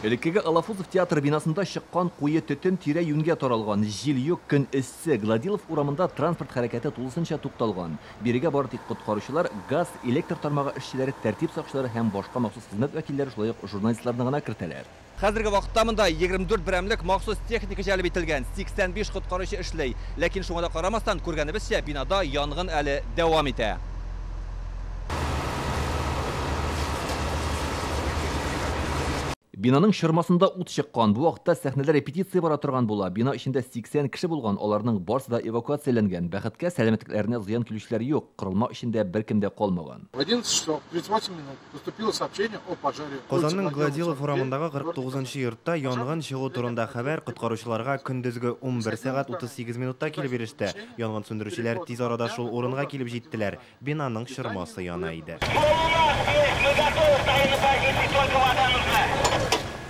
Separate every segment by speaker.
Speaker 1: Элеккеге Алафузов театры бинасында чыккан куе төтен тирә-юньгә таралган. Җил юк, көн эссе. Гладилов урамында транспорт хәрәкәте тулысынча тукталган. Бирегә бары тик коткаручылар, газ, электр тармагы эшчеләре, тәртип сакчылары һәм башка махсус хезмәт вәкилләре, шулай ук журналистларны гына кертәләр. Хәзерге вакытта монда 24 берәмлек махсус техника җәлеп ителгән, 85 коткаручы эшли. Ләкин шуңа да карамастан, күргәнебезчә, бинада янгын әле дәвам итә. Бинаның чормасында ут чыккан. Бу вакытта сәхнәдә репетиция бара торган була. Бина эчендә 80 кеше булган, аларның барысы да эвакуацияләнгән. Бәхеткә, сәламәтлекләренә зыян килүчеләр юк. Корылма эчендә беркем дә калмаган.
Speaker 2: В 11 часов 38 минут поступило сообщение о пожаре.
Speaker 3: Казанның Гладилов урамындагы 49 нчы йортта янгын чыгу турында хәбәр коткаручыларга көндезге 11 сәгать 38 минутта килеп иреште. Янгын сүндерүчеләр тиз арада шул урынга килеп җиттеләр. Бинаның чормасы яна иде.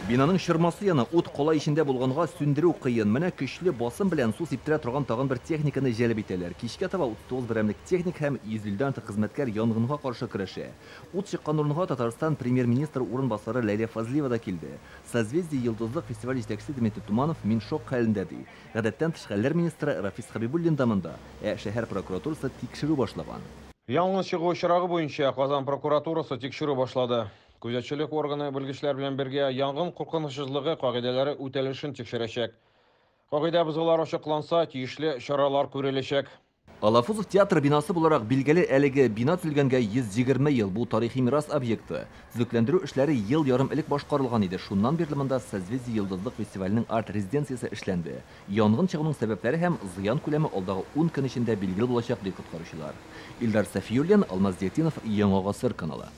Speaker 1: Бинаның чормасы яна, ут калай эчендә булганга сүндерү кыен. Менә көчле басым белән су сиптерә торган тагын бер техниканы җәлеп итәләр. Кичкә таба 39 берәмлек техник һәм 150 артык хезмәткәр янгынга каршы көрәшә. Ут чыккан урынга Татарстан премьер-министры урынбасары Ләйлә Фазлиева да килде. Созвездие-Йолдызлык фестиваль җитәкчесе Дмитрий Туманов мин шок хәлендә ди. Гадәттән тыш хәлләр министры Рафис Хәбибуллин да монда. Ә шәһәр прокуратурасы тикшерү башлаган.
Speaker 4: Янгын чыгу очрагы буенча Казан прокуратурасы тикшерү башлады. Күзәтчелек органы белгечләр белән бергә янгын куркынычсызлыгы кагыйдәләре үтәлешен тикшерәчәк. Кагыйдә бозулар ачыкланса, тиешле чаралар күреләчәк.
Speaker 1: Алафузов театры бинасы буларак билгеле әлеге бина төзелгәнгә 120 ел. Бу тарихи мирас объекты. Төзекләндерү эшләре ел ярым элек башкарылган иде. Шуннан бирле монда Созвездие-Йолдызлык фестиваленең арт-резиденциясе эшләнде. Янгын чыгуның сәбәпләре һәм зыян күләме алдагы 10 көн эчендә билгеле булачак, ди коткаручылар. Илдар Сафиуллин, Алмаз Зиятдинов, Яңа Гасыр каналы.